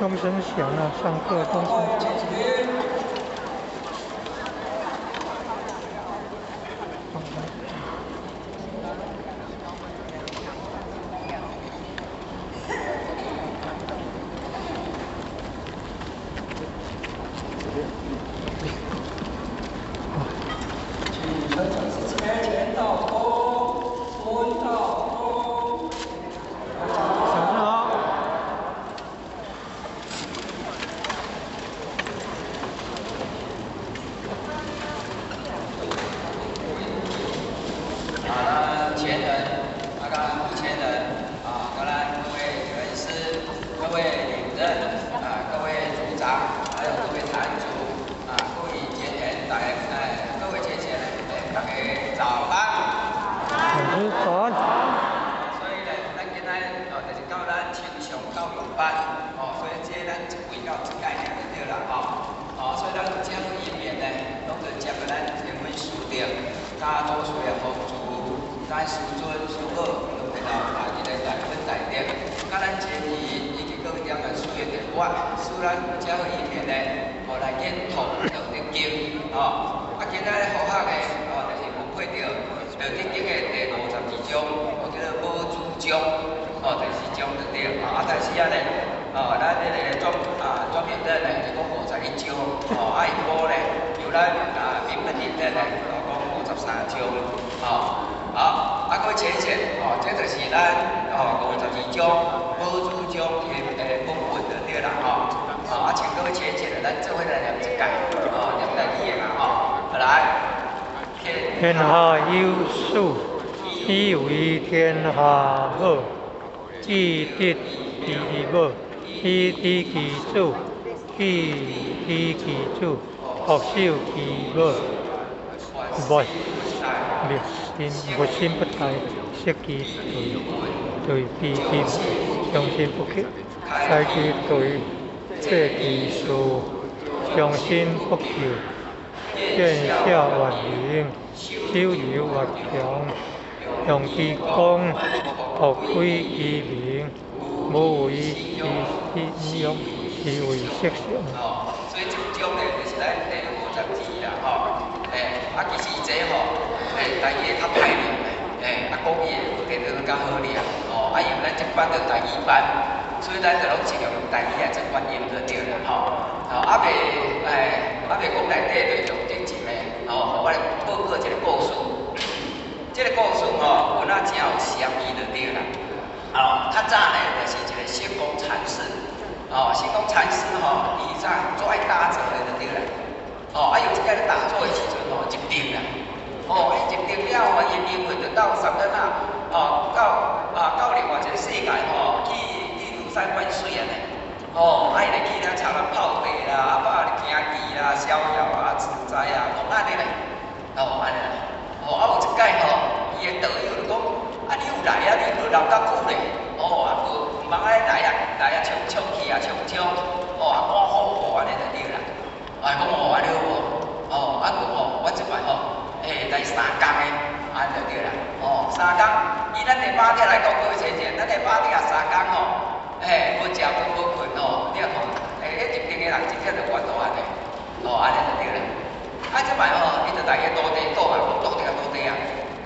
鐘聲響啦，上課鐘聲。天下有事，以為天下母，至德其母，以知其子，以知其子，復守其母。勿心不殆，失其隊，對彼其相心不屈，失其隊，廢其事，相心不求，見下萬靈。守柔越強，用其功，復歸其名，無為其信用，是為色相。所以這章呢，就是咱第52啦，吼。啊，其實這吼，台語較歹念的，啊，國語的有點就較好念，哦，啊，因為咱這班就台語班，所以咱就攏盡量用台語來做發音就對啦，吼。哦，啊未講內底內容之前呢，哦，我來報告一個故事。這個故事吼，有那真有相意就對啦。哦，較早呢，就是一個釋公禪師。哦，釋公禪師吼，伊早做愛打坐的就對啦。哦，啊，有一擺咧打坐的時陣吼，入定啦。哦，伊入定了後，伊靈魂就到啥物啊？哦，到另外一個世界吼，去遊山玩水按呢。哦，啊，伊就去咧插人泡茶啦，啊，行棋啦，逍遙啊，自在啊，攏按呢咧。哦，按呢啦。哦，啊，有一擺吼，伊的道友就講：啊，你有來啊，你無留較久咧。哦，啊，無，毋通按呢來啊，來啊，衝衝去啊，衝衝。哦，啊，趕好步按呢就對啦。啊，講哦，按呢好無？哦，啊，無吼，我這擺吼，來三工的，按呢就對啦。哦，三工，以咱的肉體來講，各位親戚，咱的肉體啊，三工吼。無食飯無睏吼，你若看，彼入定的人真正就無法度按呢，哦，按呢就對啦。啊，這擺吼，伊就來伊徒弟講啊，講徒弟啊，徒弟啊，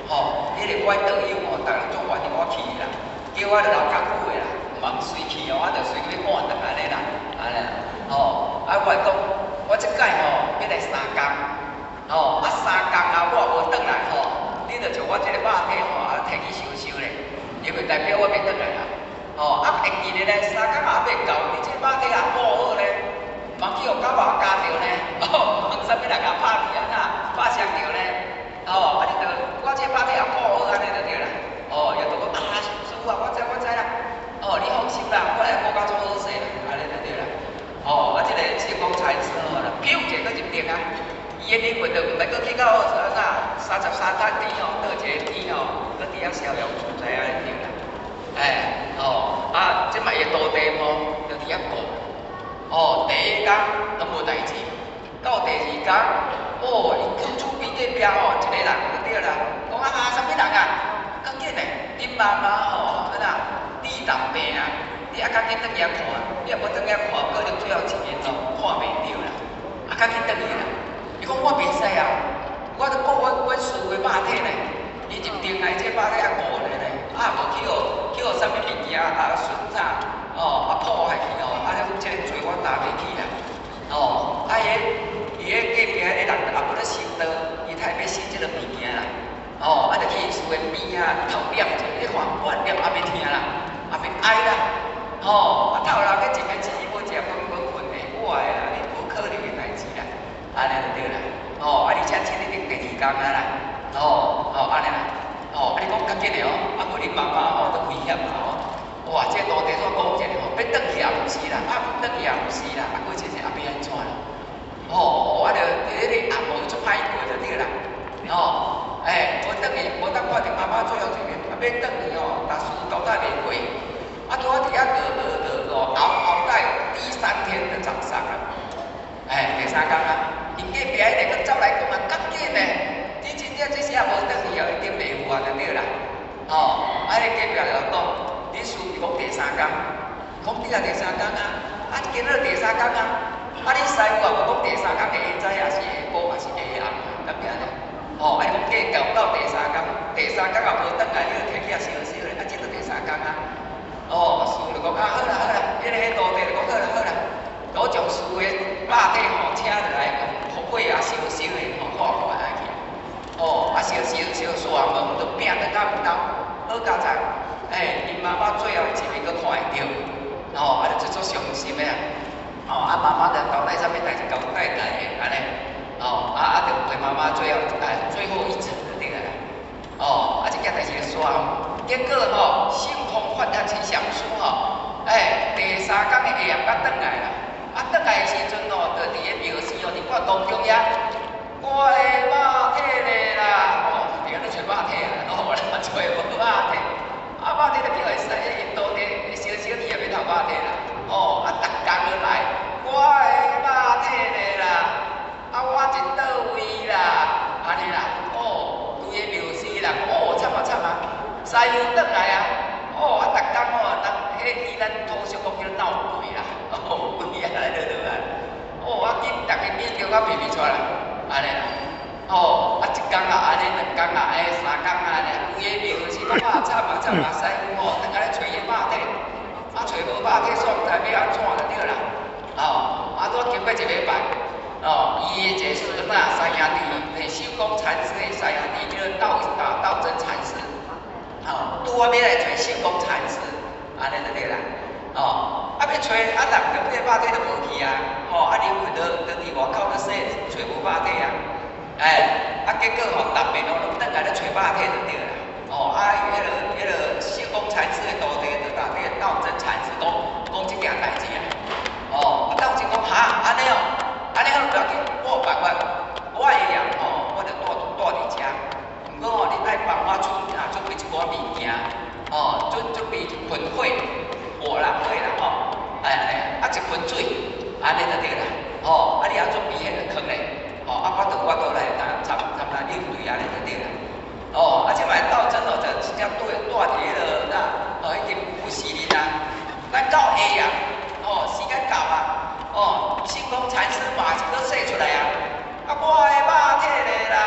吼，彼個我道友吼，逐个足願意我去啦，叫我就留較久的啦，毋通隨去哦，我就隨去趕轉按呢啦，按呢啦，吼，啊，我會講，我這擺吼欲來三工，吼，啊三工啊，我無轉來吼，你就將我這個肉體吼，啊提去收收咧，因為代表我袂轉來啦。哦，啊會記得咧，三工也未到，你這肉體也顧好咧，毋通去予狗仔咬著呢，哦，毋通啥物人共拍去按怎，拍傷著呢，哦，啊你著我這肉體也顧好按呢就對啦。哦，伊就講啊，師父啊，我知我知啦，哦，你放心啦，我來顧甲足好勢啦，按呢就對啦。哦，啊這個釋公禪師吼，飄一下閣入定啊，伊的靈魂就毋捌閣去到按怎33層天吼，倒一個天吼，閣佇遐逍遙自在按呢對啦。哦，啊，這擺伊徒弟吼，就佇遐顧。哦，第一工攏無代誌，到第二工，哦，伊厝厝邊隔壁吼，一個人就對啦，講啊，啥物人啊？較緊嘞，恁媽媽吼，按怎，地藏病啊，地你愛較緊轉去遐看，你若無轉去遐看，可能最後一面哦看袂著啦。啊，較緊轉去啦。伊講我袂使啊，我著顧阮師父的肉體呢。伊入定來，這肉體猶顧咧呢，啊無去予啥物物件啊損啥，哦啊破壞去哦，啊這個罪我擔袂起啦。哦，啊伊彼隔壁彼個人也無咧修道，伊太欲信這個物件啦。哦，啊就去師父邊仔頭念者，你看我念也袂疼啦，也袂哀啦。吼，啊頭人彼一个錢無食飯無睏的，我的啦，你無可能的代誌啦，按呢就對啦。哦，啊而且這個已經第二工啊啦，哦，哦按呢啦，哦，啊你講較緊的哦，啊無你媽媽吼都危險啦吼。哇，這徒弟煞講一個吼，欲轉去也毋是啦，啊毋轉去也毋是啦，啊過這是啊欲按怎啦？哦，啊就佇彼個暗哦，足歹過就對啦。哦，欸，無轉去，無當看著媽媽最後一面，啊欲轉去哦，但是交代袂過。啊，拄仔佇遐熬熬熬熬熬到第三天的早上啊，欸，第三工啊，𪜶隔壁彼个閣走來講啊，較緊的，你真正這時也無轉去哦，一定袂有啊，就對啦。哦，啊，彼隔壁就講，你師父講第三工，講你也第三工啊，啊今仔第三工啊，啊你師父也無講第三工下早也是下晡，也是下暗，敢毋按呢？哦，啊你講計較到第三工，第三工也無轉來，你就提起來燒燒咧，啊這就第三工啊。哦，師父就講啊，好啦好啦，彼個徒弟就講好啦好啦，我將師父的肉體吼請落來，用火啊燒燒的吼，看看下去。哦，啊燒燒燒煞門就拚轉甲毋沓，好佳哉，欸，𪜶媽媽最後一面閣看會著，哦，啊就足足傷心的啊。哦，啊媽媽就交代啥物代誌交代代的按呢，哦，啊啊就陪媽媽最後哎最後一程就對啦。哦，啊這件代誌就煞，結果吼，性空發達呈祥書吼，欸，第三工的下暗才轉來啦。啊，轉來的時陣哦，就佇个廟寺哦，佇半空中遐，我的肉體咧啦，哦，佇遐咧揣肉體啊，哦啦，揣無肉體，啊肉體就叫伊使𪜶徒弟燒燒去也欲頭肉體啦，哦，啊逐工都來，我的肉體咧啦，啊我佇佗位啦，按呢啦，哦，規个廟寺人，哦，慘啊慘啊，師父轉來啊，哦，啊逐工哦，人彼以咱土俗講叫鬧鬼啦，哦，鬼啊來落落來，哦，啊緊逐个緊叫到鼻鼻出來，按呢啦，哦，啊一工啊按呢，兩工啊按呢，三工啊按呢，規个廟寺講啊慘啊慘啊，師父吼轉來咧揣伊肉體，啊揣無肉體，煞毋知欲按怎就對啦，哦，啊拄經過一禮拜，哦，伊的一個孫啊，三兄弟，嘿，秀公禪師的三兄弟叫做道道道真禪師，哦，拄仔欲來揣秀公禪師，按呢就對啦，哦，啊欲揣啊人就彼個肉體就無去啊，吼，啊靈魂就佇外口咧說揣無肉體啊，欸，啊結果吼，逐遍哦攏轉來咧揣肉體就對啦，哦，啊彼個秀公禪師的徒弟就共彼個道真禪師講講這件代誌啊，哦，啊道真講哈，按呢哦，按呢好無要緊，我有辦法，我會用吼，我就蹛蹛佇遮，毋過吼，你愛幫我準啊準備一寡物件，哦，準備一盆火，火啦火啦吼，哎哎，啊一盆水，按呢就對啦，吼，啊你也準備彼個囥咧，吼，啊我就來參參來應對按呢就對啦，哦，啊這擺道真哦，就直接對蹛佇彼個那，哦已經有時日啊，咱到下暗，哦時間到啊，哦，性空禪師嘛是閣說出來啊，啊我的肉體咧啦，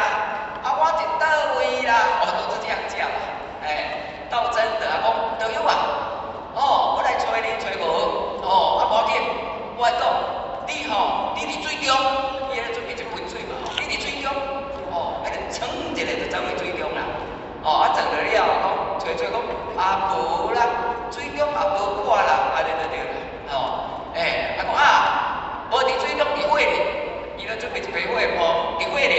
啊我佇佗位啦，哦都是這樣叫啦，欸，道真的啊講道友啊，哦我來揣你揣無，哦啊無要緊，我來講，你吼你佇水中，伊咧準備一盆水嘛，你佇水中，哦，啊就噌一下就走去水中啦，哦啊鑽落了講，揣揣講啊無啦，水中也無我啦，按呢就對啦，哦，欸，啊講啊，無佇水中佇火裡，伊咧準備一批火鋪佇火裡，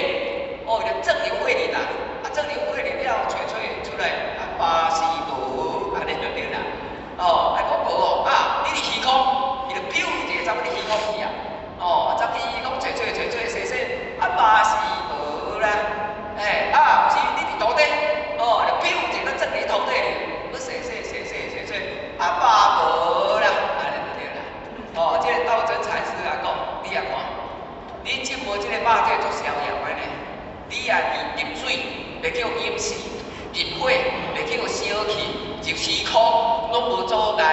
哦，伊就鑽入火裡啦，啊鑽入火裡了，揣揣出來，啊嘛是無，按呢就對啦，哦，啊講無哦，啊你佇虛空，伊就飄一下走去虛空去啊，哦，啊走去虛空揣揣揣揣踅踅，啊嘛是無啦，欸，啊毋是你佇土地，哦，就飄一下鑽佇土地裡，閣踅踅踅踅踅踅，啊嘛無啦，按呢就對啦，哦，這個道真禪師啊講，你也看，你這無這個肉體足逍遙的呢，你也佇入水袂叫淹死，入火袂叫燒去，入虛空攏無阻礙，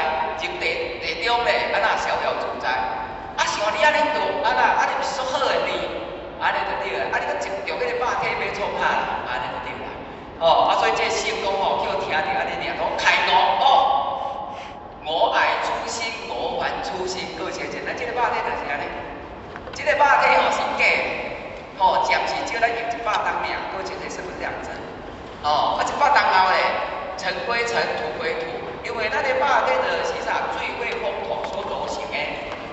入地中咧，啊那逍遙自在。啊，像你按呢做，啊那啊你毋是足好的呢？按呢就對啦。啊，你閣執著彼个肉體欲創啥啦？按呢就對啦。哦，啊，所以這聖公吼，叫聽著按呢爾，講開悟哦。我愛初心，我還初心，閣寫者，咱這个肉體就是按呢。這个肉體吼是假的，吼，暫時借咱用100冬爾，閣寫者是不是這樣子？哦，啊，100冬後咧，塵歸塵，土歸土，因為咱的肉體就是啥，水火風土所組成的，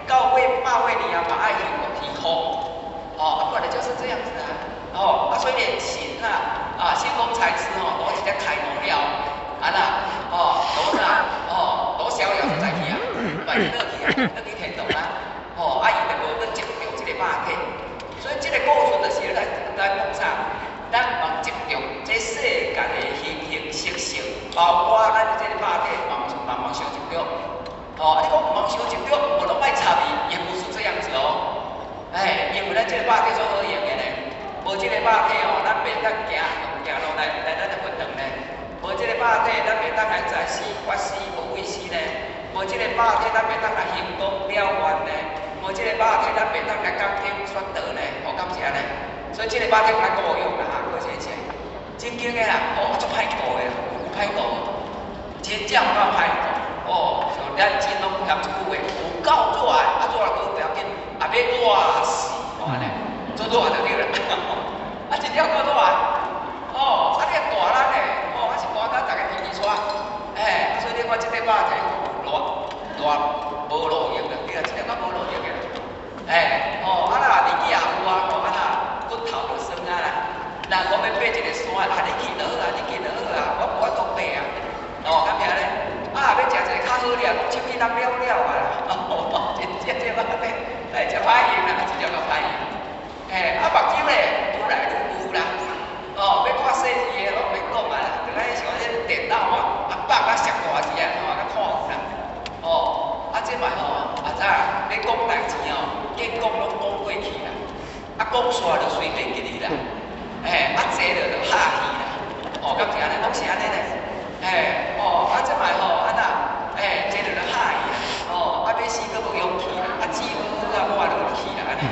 到尾百歲年啊，嘛愛還予虛空。哦，啊，本來就是這樣子啊。哦，啊，所以連神啊，啊，聖公禪師吼，都直接開悟了，啊啦，哦，都啥，哦，都逍遙自在去啊，嘛是落去啊，落去天堂啊。哦，啊，伊就無閣執著這個肉體，所以這個故事就是來來講啥？咱毋執著這世間的形形色色，包括咱的這個肉體，嘛嘛毋傷執著。哦，啊，你講毋通傷執著，無攏愛插伊，也不是這樣子哦。哎，因為咱這個肉體足好用的呢，無這個肉體哦，咱袂當行行路來來咱的佛堂呢。無這個肉體，咱袂當來在死、法師、無畏師呢。無這個肉體，咱袂當來行功了願呢。無這個肉體，咱袂當來講經說道呢。哦，敢是按呢？所以這個肉體較顧用啦，哈，閣寫起來，真經的啦，哦，足歹顧的啦，有歹顧，真正有夠歹顧。哦，像咱真攏嫌一句話，有夠熱的，啊熱閣不要緊，啊欲熱死，哦按呢，足熱就對啦。啊，真正夠熱，哦，啊你大力咧，哦，啊是寒甲逐个鼻鼻喘，哎，所以你看這個肉體熱熱無路用啦，對啦，真正較無路用的啦。哎，哦，啊啦，年紀也有啊，哦，啊啦，骨頭就酸啊啦。若講欲爬一个山，啊，你去就好啊，你去就好啊，我無法度爬啊。哦，敢是按呢？啊，欲食一个較好料，講手機當了了啊。哦，真正這肉體，哎，真歹用啦，真正較歹用。哎，啊，目睭咧，愈來愈糊啦。哦，欲看細字的攏免講啊啦，就咱像這電腦啊，啊放啊上大字啊，吼，較看有啦。哦，啊這嘛吼，啊怎欲講代誌吼，見講攏講過去啦，啊講煞就隨便記哩啦。哎，啊坐著就哈氣啦。哦，敢是按呢？攏是按呢咧。哎，哦，啊這嘛吼，啊那，哎，坐著就哈氣啦。哦，啊欲死閣無勇氣啦，啊煮好好啊，我就去啦，按呢。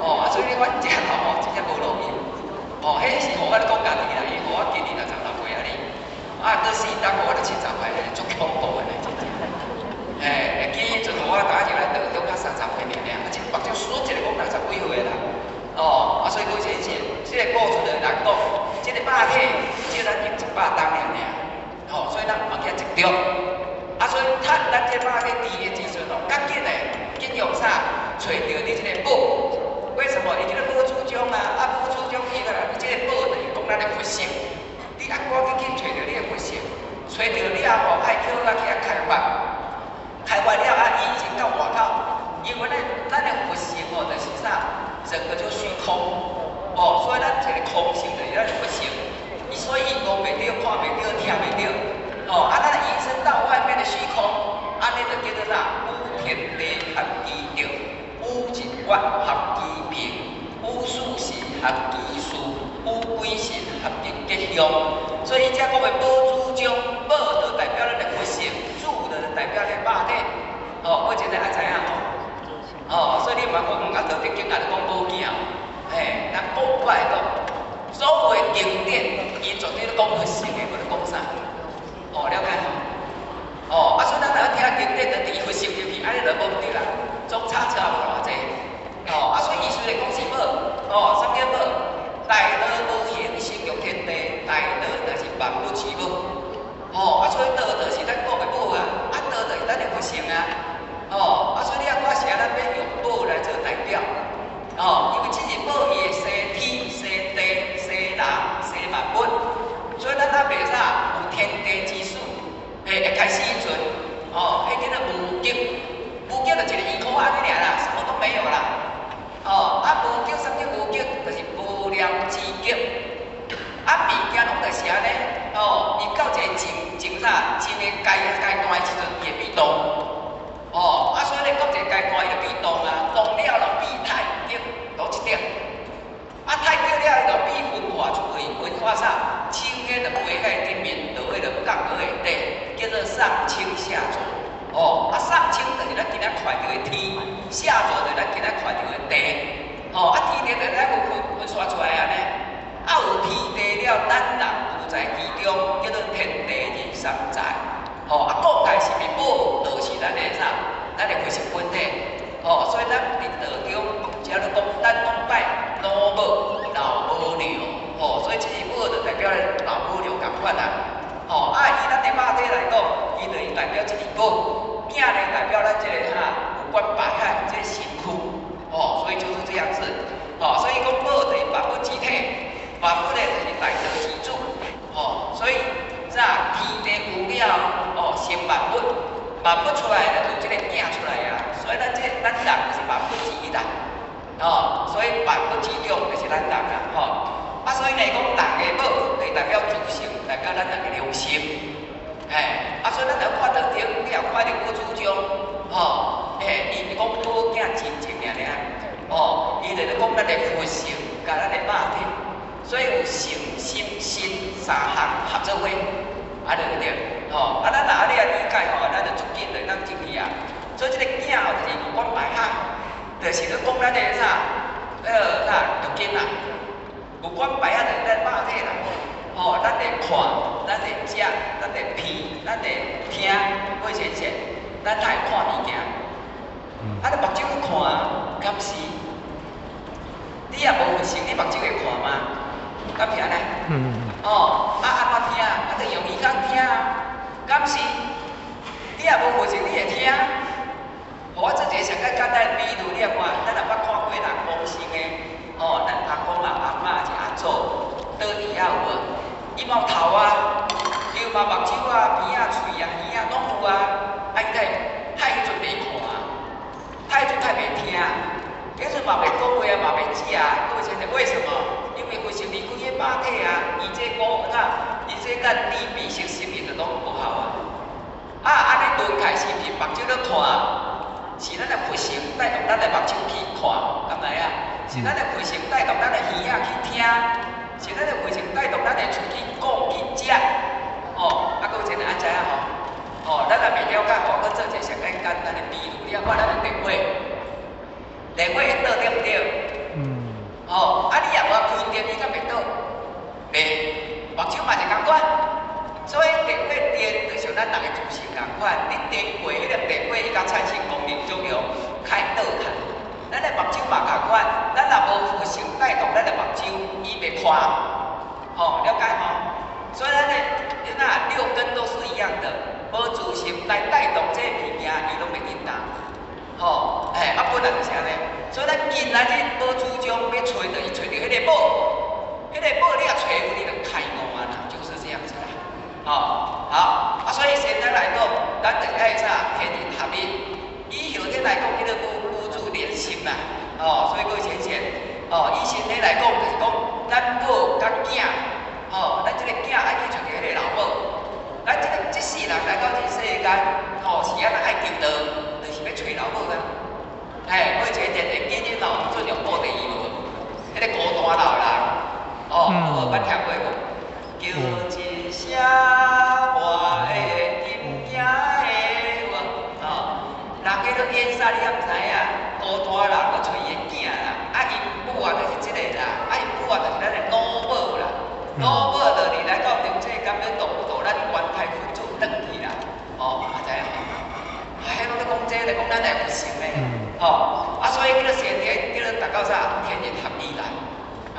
哦，啊所以你阮遮吼，真正無路用。哦，彼是予我咧講家己啦，伊予我今年60頭歲按呢，啊，閣四冬予我咧70歲，足恐怖的咧，真正。哎，會記彼陣予我打入來道中才30歲爾爾，啊，這目睭縮一个講60幾歲啦。哦，啊，所以講這是這个故事就來講，這个肉體借咱用100冬爾爾，吼，所以咱毋通去執著。啊，所以趁咱這肉體佇的時陣哦，較緊的緊用啥？揣著你這个寶。為什麼？伊這个寶主張啊，啊寶主張伊個，這个寶就是講咱的佛性。你愛趕緊去揣著你的佛性，揣著了後，愛叫咱去遐開發，開發了啊，引進到外口。因為咱咱的佛性哦，就是啥？整個就虛空。哦，所以咱這個空性就是咱的佛性。伊所以伊講袂著，看袂著，聽袂著。哦，啊，咱延伸到外面的虛空，按呢就叫做啥？與天地合其德，與日月合其明，與四時合其序，與鬼神合其吉凶。所以遮講的寶主張，寶就代表咱的佛性，主就代表咱的肉體。哦，我真正愛知影吼。哦，所以你毋通講，啊，道德經也咧講寶鏡，嘿，咱講過來講，所有的經典，伊絕對咧講佛性的，無咧講啥。哦，了解無？哦，啊，所以咱若聽經典，就佇佛性入去，按呢就無對啦，總差差無偌濟。哦，啊，所以伊雖然講是寶，哦，啥物寶？大道無形，成就天地，大道就是萬物之母。哦，啊，所以道就是咱講的寶啊，啊，道就是咱的佛性啊。哦，啊，所以你啊，我是按呢欲用寶來做代表。哦，因為這個寶伊會生天、生地、生人、生萬物，所以咱猶袂啥有天地之始，嘿，一開始彼陣，哦，彼叫做無極，無極就一個圓箍按呢爾啦，什麼都沒有啦。哦，啊無極，啥物叫無極？就是無量之極。啊，物件攏就是按呢，哦，伊到一個靜靜啥靜的階階段的時陣，伊會變動。哦，啊，所以咧，講一個階段，伊就變動啊，動了就變太極，佗一點。啊，太極了，伊就變分化出去，分化啥？清的就飛喺頂面，濁的就降落下底，叫做上清下濁。哦，啊，上清所在。吼，啊，講來是毋是母，就是咱的啥？咱的佛性本體。吼，所以咱佇道中，只咧講，咱攏拜老母、老母娘。吼，所以這個母就代表老母娘仝款啊。吼，啊，以咱的肉體來講，伊就是代表這個母，囝咧代表咱這個哈有關百骸這個身軀。吼，所以就是這樣子。吼，所以講母就是萬物之體，萬物咧就是大道之主。吼，所以啥天地有了，哦，生萬物，萬物出來就有這個囝出來啊。所以咱這咱人就是萬物之一啦。哦，所以萬物之長就是咱人啊。吼，啊，所以來講，人的母就代表自性，代表咱人的良心。嘿，啊，所以咱若看當中，你若看著母主張，吼，嘿，伊講母囝親情爾爾，哦，伊就是講咱的佛性佮咱的肉體，所以有性、心、身三項合做伙，啊對對對，吼，啊咱若按呢來理解吼，咱就足緊就當進去啊。所以這個囝吼，就是有關百骸，就是咧講咱的啥，啥六根啊，有關百骸就是咱肉體啦，吼，咱會看，咱會食，咱會鼻，咱會聽，會顯現，咱哪會看物件？啊，你目睭去看，敢是？你若無佛性，你目睭會看嗎？敢是按呢？哦，啊按怎聽？啊，就用耳孔聽啊，敢是？你若無佛性，你會聽？予我做一個上較簡單的比喻，你若看，咱若捌看過人往生的，哦，咱阿公啊、阿嬤是阿祖，倒佇遐有無？伊嘛有頭啊，伊有嘛目睭啊、鼻仔、喙啊、耳仔攏有啊，啊伊會彼彼陣袂看，彼陣較袂聽，彼陣嘛袂講話啊，嘛袂食啊，各位先生，為什麼？因為佛性離開彼肉體啊，伊這五啥？伊這眼耳鼻舌身意就攏無效啊。啊，按呢輪開是毋是目睭咧看？是咱的佛性帶動咱的目睭去看，敢知影？是咱的佛性帶動咱的耳仔去聽，是咱的佛性帶動咱的喙去講去食。哦，啊，各位先生按知影吼？哦，咱若袂了解吼，閣做一個上簡單的比喻，你看咱的電話，電話會倒對毋對？哦，啊，你若無開電，伊敢袂倒？袂，目睭嘛是仝款。所以電話電就像咱人的自性仝款，你電過彼個電話，伊才產生功能作用，開倒去。咱的目睭嘛仝款，咱若無佛性帶動咱的目睭，伊袂看。吼，了解無？所以咱的你若六根都是一樣的，無自性來帶動這個物件，伊攏袂振動。吼，嘿，啊本來就是按呢。所以咱今仔日無主張欲揣著，伊揣著彼個寶，彼個寶你若揣有，你就開悟啊啦，就是這樣子啦。吼，好，啊，所以現在來講，咱就是愛啥天人合一。以後天來講，叫做母母子連心啦。哦，所以各位淺顯，哦，以身體來講，就是講咱母佮囝，吼，咱這個囝愛去揣著彼個老母。咱這個這世人來到這世間，吼，是按怎愛求道，就是欲揣老母啊。嘿，各位淺顯，會記得吼，做兩部電影無？彼個孤單老人，哦，有無捌聽過無？叫一聲我的金囝的有無？哦，人彼咧演啥你也毋知影？孤單老人閣揣伊的囝啦，啊𪜶母啊就是這個啦，啊𪜶母啊就是咱的老母啦，老母就是來到人世間欲度度咱冤胎佛子轉去啦，哦，啊知影無？啊，彼攏咧講這個，咧講咱的佛性咧，吼，啊所以叫做先天，叫做達到啥？天人合一啦。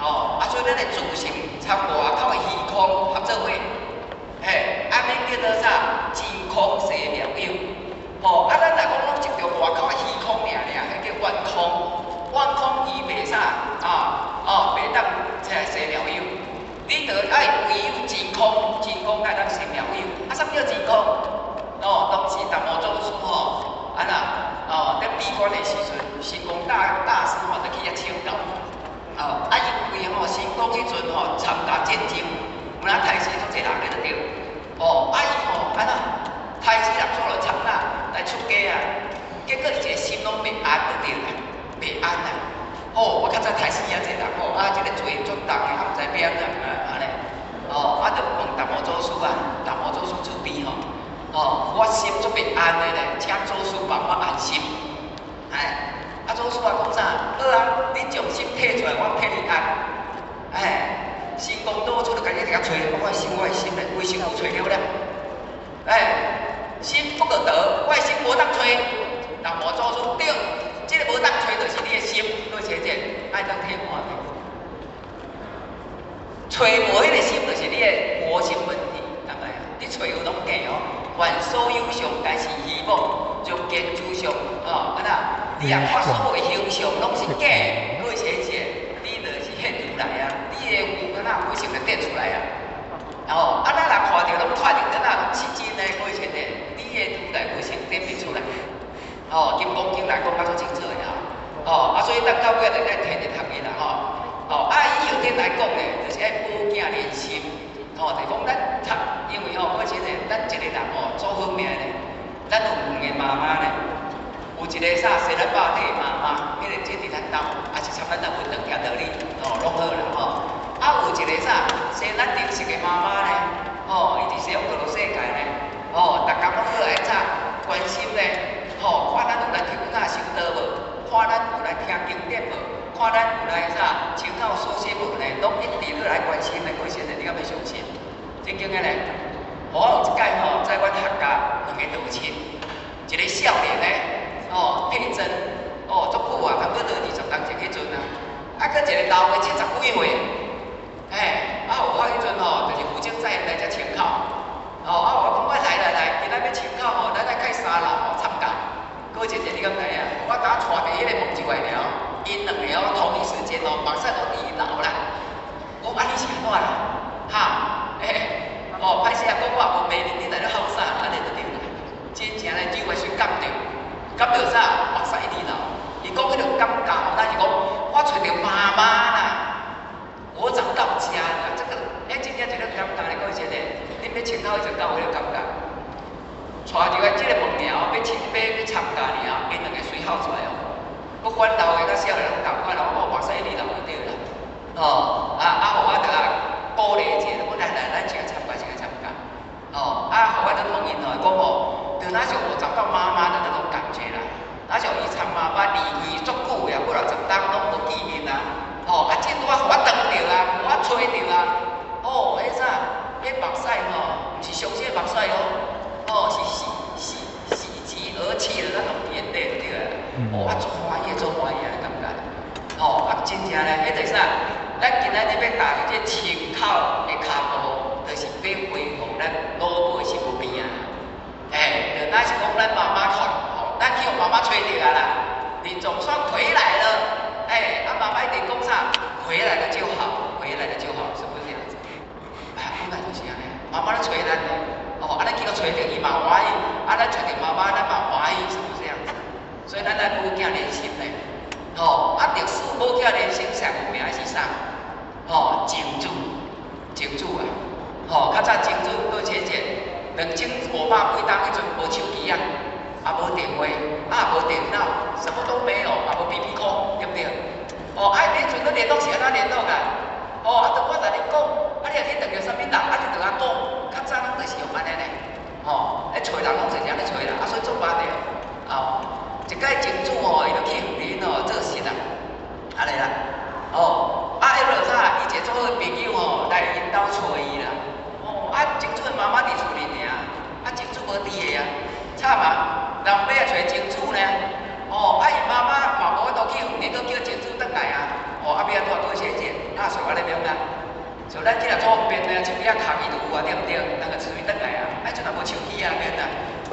哦，啊，所以咱的自性參外口的虛空合做伙，嘿，按呢叫做啥？真空生妙有。吼，啊，咱若講攏執著外口的虛空爾爾，彼叫頑空。頑空伊袂啥？啊，哦，袂當這生妙有。你著愛唯有真空，真空才會當生妙有。啊，啥物叫真空？哦，當時達摩祖師吼，啊那，哦，佇閉關的時陣，神功大師吼，就去遐請教。哦，啊，因為吼，神功彼陣吼參加戰爭，有影刣死足濟人的就對。哦，啊伊吼按怎刣死人做了參那來出家啊，結果伊一個心攏袂安就對啦，袂安啦。哦，我較早刣死遐濟人吼，啊，這個罪足重的，啊，毋知欲按怎啊，按呢。哦，啊，就問達摩祖師啊，達摩祖師慈悲吼，哦，我心足袂安的咧，請祖師幫我安心。哎，啊，祖師啊講啥？好啊，你將心提出來，我替你安。哎，神功老祖就共伊共揣，我的心，我的心咧，規身軀揣了了。凡所有相，皆是虚妄。若見諸相，哦，按怎？你若看所有的形象攏是假的，各位賢者，你就是現如來啊！你的有按怎鬼性就變出來啊！哦，啊，咱若看著攏看著，敢若攏是真的，各位賢者，你的如來鬼性點變出來？哦，金剛經來講較足清楚的啊！哦，啊，所以咱到尾就愛天日合一啦，吼！哦，啊，以後點來講咧，就是愛寶鏡連心，吼，就是講咱讀，因為吼，各位賢者，咱一個人吼，做好命咧，咱有兩個媽媽咧，有一個啥生咱肉體的媽媽，彼個這佇咱兜，啊是參咱若無當聽道理，吼，攏好啦，吼。啊，有一個啥生咱靈性的媽媽咧，吼，伊佇西方極樂世界咧，吼，逐工攏好來啥關心咧，吼，看咱有來抽早修道無，看咱有來聽經典無，看咱有來啥清口掃身無咧，攏一直都來關心的。各位賢者，你敢欲相信？真經的咧，我有一擺吼，載阮客家兩個道親，一個少年咧，哦，佩珍，哦，足久啊，差不多20冬前彼陣啊，啊，閣一個老的70幾歲，嘿，啊，有我彼陣吼，就是負責載𪜶來遮清口，哦，啊，我講我來來來，今仔欲清口吼，咱來開三樓吼參加。各位姐姐，你敢知影？我剛帶佇彼個門一外爾，𪜶兩個哦，同一時間哦，目屎都佇流啦。我講啊，你是按怎啦？哈，欸，哦，歹勢啊，講我無罵你，你來咧吼啥？按呢就對啦。真正咧，就會是感著，感著啥？目屎一直流。伊講彼種感覺，咱是講我揣著媽媽啦，我找到家啦。這個，欸，真正一個感覺咧，各位姐姐，你欲清口就到彼個感覺。帶入來這個門爾，欲清欲欲參加爾，𪜶兩個隨吼出來哦。不管老的佮少年攏仝款咯，我目屎一直流就對啦。哦，啊啊，予我著啊鼓勵一下，講來來，咱一個參加，一個參加。哦，啊，予我咧問𪜶哦，講哦，就若像我找到媽媽的那種感覺啦。若像伊參媽媽離異足久的啊，幾若十冬攏無見面啊。哦，啊，這拄仔予我當著啊，予我揣著啊。哦，彼啥，彼目屎吼，毋是傷心的目屎哦，哦，是喜喜喜極而泣的那種眼淚，對啦。哦，啊，足歡喜，足歡喜的感覺。哦，啊，真正咧，彼就是啥？咱今仔日欲踏入這清口的跤步，就是欲恢復咱老母的身邊啊。欸，就若是講咱媽媽看，吼，咱去予媽媽揣著啊啦。你總算回來了，欸，啊，媽媽一定講啥？回來了就好，回來了就好，是不是這樣子？啊，本來就是按呢，媽媽咧揣咱呢，哦，啊，咱去予揣著伊嘛歡喜，啊，咱揣著媽媽，咱嘛歡喜，是不是這樣子？所以咱來母囝連心呢，吼，啊，歷史母囝連心上有名的是啥？吼，靜子，靜子啊，吼，較早靜子閣前前2500幾冬彼陣無手機啊，也無電話，啊也無電腦，什麼都沒有，也無 BB call，對不對？哦，啊，彼陣咧聯絡是按怎聯絡㗎？哦，啊，著我共你講，啊，你若去遇著啥物人，啊，你著共講，較早攏就是用按呢呢，吼，咧揣人攏就是按呢揣人，啊，所以足慢的，哦，一擺靜子吼，伊就去雲林吼做事啦，按呢啦，哦，啊，彼落啥，伊一個足好的朋友吼來𪜶兜揣伊啦，哦，啊，靜子的媽媽佇厝裡爾，啊，靜子無佇的啊，慘啊，人欲來揣靜子呢，哦，啊，伊媽媽嘛無法度去雲林，閣叫靜子轉來啊，哦，啊，欲按怎閣寫者，啊，所以我咧欲按怎？像咱這若做方便的，手機仔敲伊就有啊，對毋對？人就隨轉來啊，啊，這若無手機啊，欲按怎？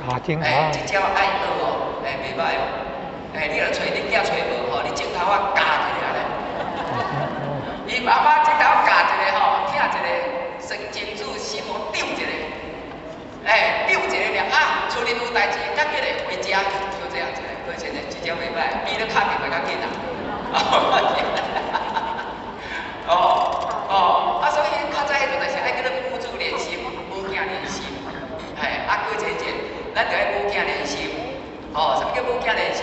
打電話。欸，這招愛學哦，欸，袂䆀哦，欸，你若揣恁囝揣無吼，你鏡頭仔咬一下按呢。伊媽媽鏡頭咬一下吼，疼一下，算靜子心哦張一下，欸，張一下爾啊，厝裡有代誌，趕緊的回家，就這樣子，各位先生，這招袂䆀，比咧敲電話較緊啊。哦哦，啊，所以較早彼陣就是愛叫做母子連心，母囝連心，嘿，啊，閣一個，咱就愛母囝連心，哦，啥物叫母囝連心？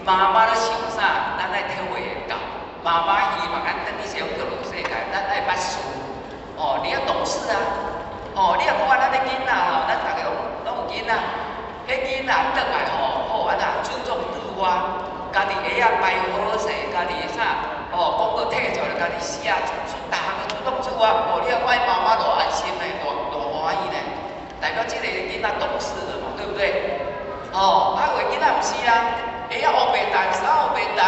媽媽咧想啥，咱愛體會會到。媽媽希望咱轉去西方極樂世界，咱愛捌事。哦，你要懂事啊！哦，你若看咱的囡仔吼，咱逐个攏攏有囡仔，彼囡仔轉來吼，好按怎注重對話，家己鞋仔擺好勢，家己啥，哦，功課摕出來家己寫，主逐項都主動做啊！哦，你若看媽媽偌安心呢，偌偌歡喜呢，代表這個囡仔懂事了嘛，對不對？哦，啊有的囡仔毋是啊，鞋仔烏白澹，衫烏白澹，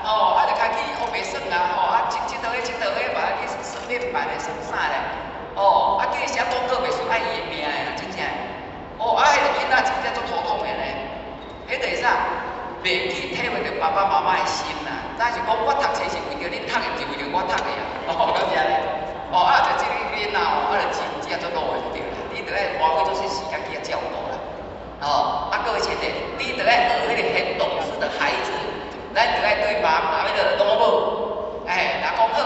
哦，啊就開始烏白耍啊，吼，啊佚佚佗彼佚佗彼嘛去耍面板咧，耍啥咧？哦，啊叫伊寫功課袂順，愛伊的命的啦，真正。哦，爸爸媽媽的心啦。咱是講我讀冊是為著恁讀的，毋是為著我讀的啊。哦，敢是按呢？哦，啊，就這個囡仔哦，啊，就真正做老的就對啦。你著愛花費足些時間去遐照顧啦。哦，啊，各位親的，你著愛學彼個很懂事的孩子，咱著愛對媽媽彼個老母，哎，若講好，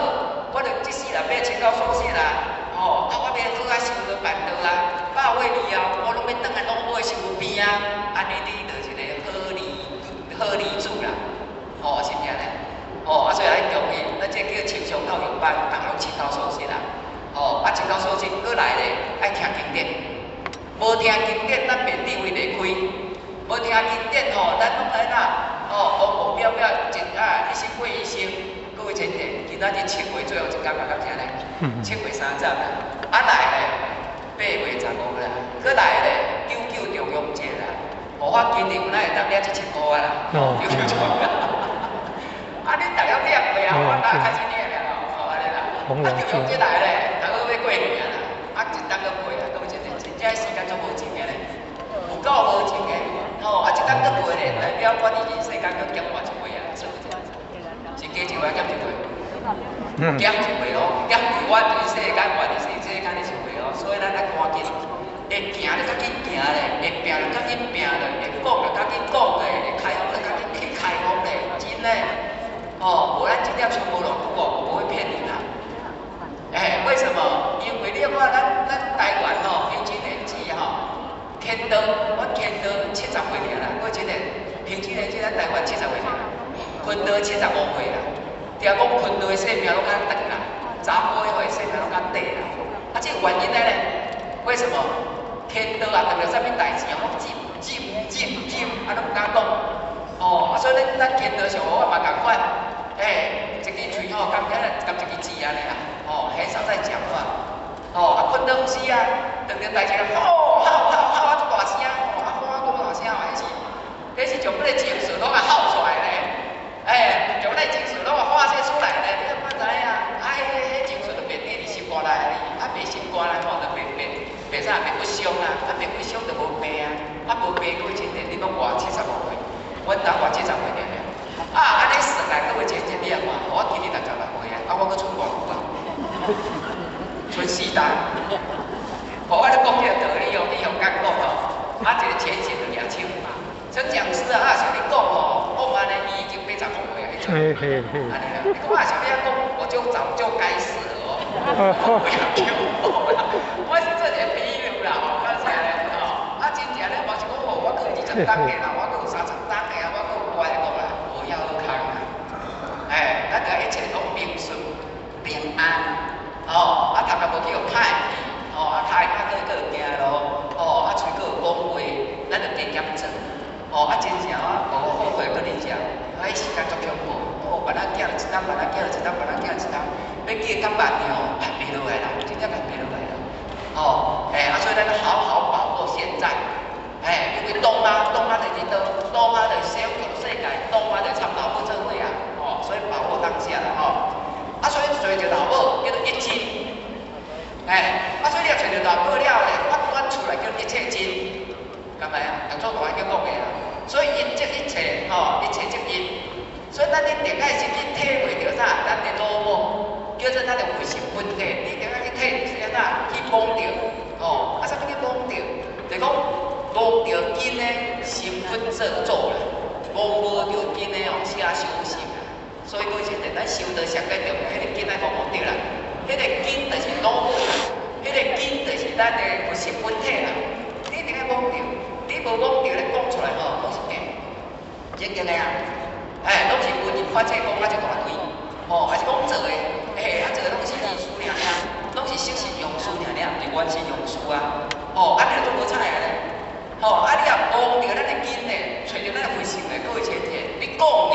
我著這世人欲穿到素色啦，哦，啊，我欲好啊，修道辦道啊，8月以後，我攏欲轉來老母的身軀邊啊，按呢你就是一個好兒好兒子啦，哦，是毋是按呢？哦，啊，所以愛注意，咱這叫青松教育班，逐个攏穿到素色啦。哦，啊，穿到素色，閣來咧，愛聽經典。無聽經典，咱便智慧袂開。無聽經典吼，咱攏來哪？哦，戇戇表表，一啊，一生過一生。各位親戚，今仔日7月最後一工啊，敢是按呢？7月30啦，啊來咧，8月15啦，閣來咧，九九重陽節啦。哦，我今年有哪會當領這1000箍啊啦？九九重陽。啊，恁逐个領過啊？我哪開始領了？哦，按呢啦。啊，重陽節來咧，逐個欲過年啊啦。啊，一冬閣過啊，各位親戚，真正時間足無情的咧，有夠無情的。吼，啊，一冬閣過咧，代表我佇人世間閣減活一歲啊，是毋是？是加一歲減一歲？減一歲哦，減佇我佇世間活佇世間的一歲哦，所以咱愛趕緊，會行就較緊行咧，會拼就較緊拼咧，會講就較緊講咧，會開放就較緊去開放咧，真的。哦，無咱真正出無偌久哦，無會騙你啦。哎，為什麼？因為你看咱台灣吼，平均年紀吼，天道，阮天道70歲爾啦，過真的，平均年紀咱台灣70歲爾，坤道75歲啦。聽講坤道的壽命攏較長啦，查埔的歲壽命攏較短啦。啊，這個原因呢？為什麼？天道啊，碰著啥物代誌啊，攏忍忍忍忍，啊，攏毋敢講。哦，啊，所以咱天道上好嘛仝款，哎，一支喙吼，含遐含一支舌按呢啦，哦，很少在講話。哦，啊，坤道毋是啊，碰著代誌吼，吼吼吼啊，足大聲，哦，啊，喊多大聲，彼是將彼個情緒攏啊吼出來咧，哎，將那情緒攏啊發洩出來咧，你敢知影？啊，彼情緒就袂佇佇心肝內哩，啊，袂心肝內吼，就袂袂袂啥，袂骨傷啊，啊，袂骨傷就無病啊，啊，無病各位親戚，你攏活75歲，阮翁活70歲爾爾。啊，按呢算來，各位親戚，你也看，我今年66歲啊，啊，我閣賰偌久啊？賰四代。哦，我咧講這個道理哦，你用講講吼，啊，一個淺顯的舉手。陳講師啊，啊，像你講吼，講按呢，伊已經85歲啊，彼陣。按呢啦，你講啊，像你按講，我就早就該死了哦。不要叫我啦，我是做一個比喻啦，吼，講實咧，吼，啊，真正咧，嘛是講哦，我閣有20冬的啦，我閣有30冬的啊，我閣有懸的講啦，無遐好康啦。哎，咱著愛一切攏平順平安，吼，啊，頭殼無去予拍去，吼，啊，跤會較閣會行路，吼，啊，喙閣有講話，咱著加減做，吼，啊，真正啊，無後悔閣恁講，啊，彼時間足恐怖，哦，腹仔寄了一冬，腹仔寄了一冬，腹仔寄了一冬，欲寄較慢的吼，排袂落來啦，真正排袂落來啦，吼，哎，啊，所以咱好好把握現在，哎，因為當下當下就是當，當下就是小世界，當下就參老母做伙啊，吼，所以把握當下啦，吼，啊，所以揣著老母叫做一真，哎，啊，所以你若揣著老母了咧，發願出來叫一切真，敢知影？六祖大經講的啦，所以一即一切，吼，一切即一，所以咱一定愛先去體會著啥？咱的老母叫做咱的佛性本體，你一定愛去體是按怎？去摸著，吼，啊，啥物去摸著？就講摸著根的身份做主啦，摸無著根的哦，寫修行啦。所以講實在，咱修道上緊重要，彼個根愛摸著啦，彼個根就是老母啦，彼個根就是咱的佛性本體啦。你一定愛摸著，你無摸著咧講出來吼，攏是假，真假的啊！哎，攏是文言發這講啊一大堆，吼，還是講做的，哎，啊做的攏是意思爾爾，攏是色是用事爾爾，毋是原是用事啊！吼，啊你就做無彩的咧，吼，啊你若摸著咱的根咧，揣著咱的佛性咧，各位親戚，你講的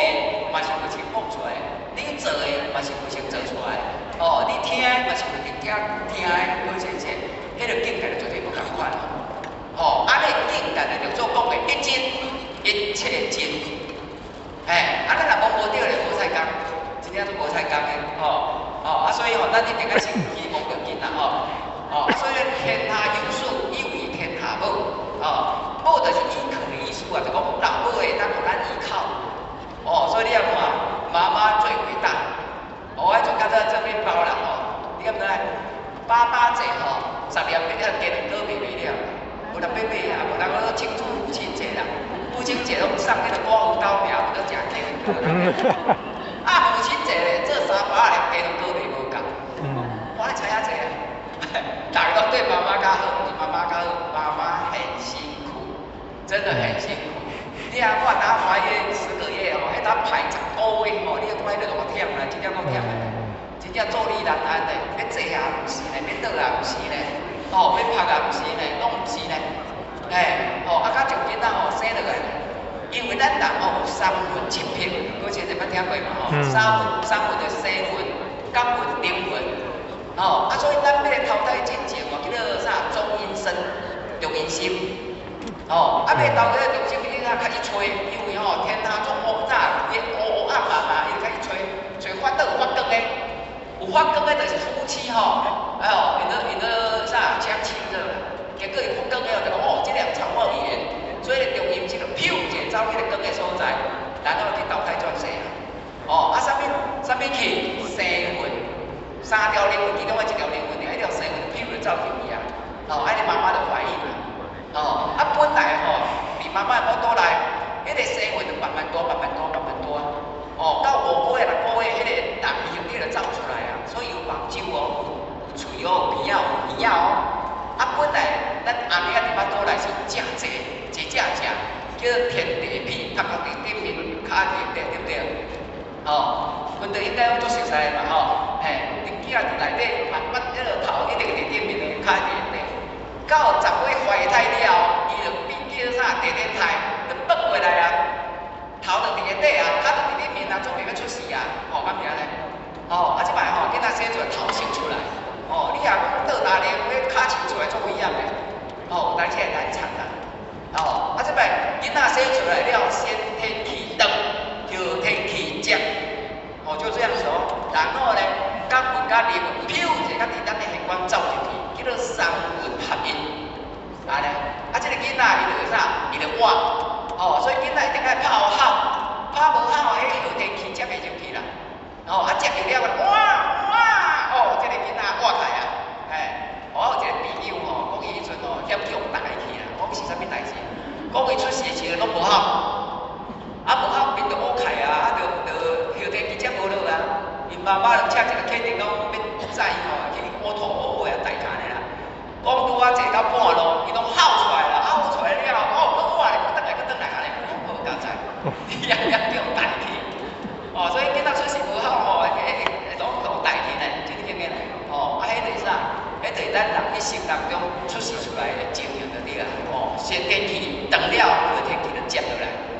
嘛是佛性講出來，你做的嘛是佛性做出來，哦，你聽的嘛是佛性聽聽的，各位親戚，彼個境界就絕對無仝款。吼，啊，你境界就做講的一真一切真，哎，啊，咱若摸無著咧，無彩工，真正都無彩工的，吼，吼，啊，所以吼，咱一定愛先去摸著根啦，吼，吼，所以天下有事，有為天下母，吼，母就是依靠的意思啊，就講老母會當予咱依靠，哦，所10粒遐雞卵糕賣袂了，無人欲買啊，無人講慶祝父親節啦，父親節攏送彼个寡婦斗爾，無得食雞卵糕。啊，母親節咧，做三百粒雞卵糕賣無夠。我愛知影濟啊，逐家攏對媽媽較好，毋是媽媽較好，媽媽很辛苦，真的很辛苦。你啊，我若懷孕10個月哦，彼當排10個月吼，你看彼個偌忝啦，真正夠忝的，真正坐立難安的，欲坐也毋是呢，欲倒也毋是呢，哦，欲趴也毋是呢，攏毋是呢，嘿，哦，啊，較上囡仔吼生落來，因為咱人吼有三魂七魄，閣前一捌聽過嘛吼，三魂的生魂、感魂、靈魂，哦，啊，所以咱欲來投胎進前哦，叫做啥？中陰身、中陰身。哦，啊，欲投胎中心，你較開始揣，因為吼天下總烏早，伊烏烏暗暗啊，伊就開始揣，揣發倒有發光的，有發光的就是夫妻吼，哎呦，𪜶咧啥相親熱啦，結果伊發光的就講哦，這兩場我有緣，所以中陰身就飄一下走去個光的所在，然後去投胎轉世啊。哦，啊，啥物啥物去生魂，三條靈魂其中的一條靈魂，彼條生魂就飄就走入去啊。哦，啊，你媽媽就懷孕啦。哦，啊，本來吼，佇媽媽的腹肚內，彼個生魂就慢慢大、慢慢大、慢慢大。哦，到5個月、6個月，彼個人形你就走出來啊。所以有目睭哦，有喙哦，有鼻仔，有耳仔哦。啊，本來咱阿明仔佇腹肚內是誠濟，濟正正，叫做天地痞，頭殼佇頂面，跤佇底，對不對？哦，薰陶應該攏足熟悉的嘛吼，嘿，恁囝佇內底，目目彼個頭一定佇頂面的，跤佇底。到10個月懷胎了後，伊就變叫啥地天胎，就轉過來啊，頭就佇下底啊，跤就佇頂面啊，準備欲出世啊，吼，敢毋是按呢？哦，啊，這擺吼，囡仔生出來頭先出來，哦，你若講倒大咧，欲跤手出來足危險的，哦，有當時會難產啦，哦，啊，這擺囡仔生出來了，先天氣長，後天氣接，哦，就這樣子哦，然後呢，感魂佮靈魂飄一下，佇咱的玄關走入去，叫做三魂合一，按呢，啊，這個囡仔伊就會啥？伊就活，哦，所以囡仔一定愛拍予好，拍無好，彼後天氣接袂入去啦，哦，啊接入了，哇哇，哦，這個囡仔活起來啊，嘿，我有一個朋友吼，講伊彼陣吼險去予帶去啦，講是啥物代誌？講伊出世的時陣攏無哭，啊無哭面就烏開啊，啊就就後天氣接無落啊，𪜶媽媽就請一個客人講欲載伊吼去烏頭烏尾啊代駕呢啦。講拄仔坐到半路，伊攏哭出來啦，哭出來了後，哦，閣活咧，閣轉來，閣轉來，按呢，好佳哉，伊也也叫帶去。哦，所以囡仔出世無哭吼，會會會攏予帶去呢，真經的。哦，啊，彼就是啥？彼就是咱人一生當中出世出來的情形就對啦。哦，先天氣長了，